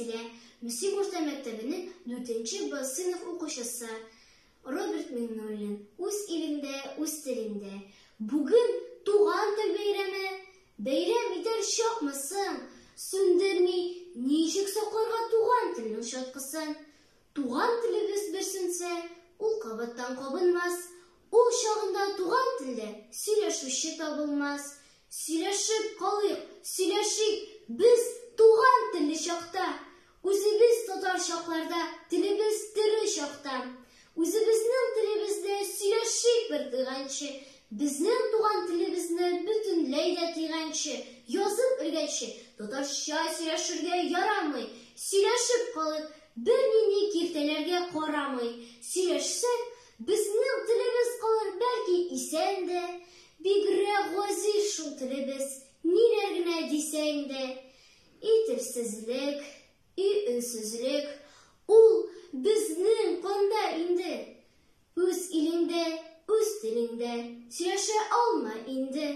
Нәзилә, Мөслим урта мәктәбенең дүртенче Б сыйныф укучысы. Роберт Миңнуллин, Үз илеңдә, үз телеңдә. Бүген туган тел бәйрәме. Бәйрәм итәр чакмы соң? Сүндерми ничек сакларга туган телнең чаткысын? Туган телебез бер сүнсә, ул кабаттан кабынмас. Ул чагында туган телдә сөйләшүче табылмас. Сөйләшеп калыйк, сөйләшик без туган телле чакта. Үзебез татар чакларда, телебез тере чакта. Үзебезнең телебездә сөйләшик бер туйганчы, безнең туган телебезне бөтенләй дә тыйганчы, язып элгәнче, татарча сөйләшергә ярамый, сөйләшеп калыйк, бернинди киртәләргә карамый. Сөйләшсәк, безнең телебез калыр бәлки исән дә. Бигрәк газиз шул телебез, ниләр генә дисәң дә. И телсезлек, и өнсезлек, ул безнең канда инде. Үз илеңдә, үз телеңдә сөйләшә алма инде.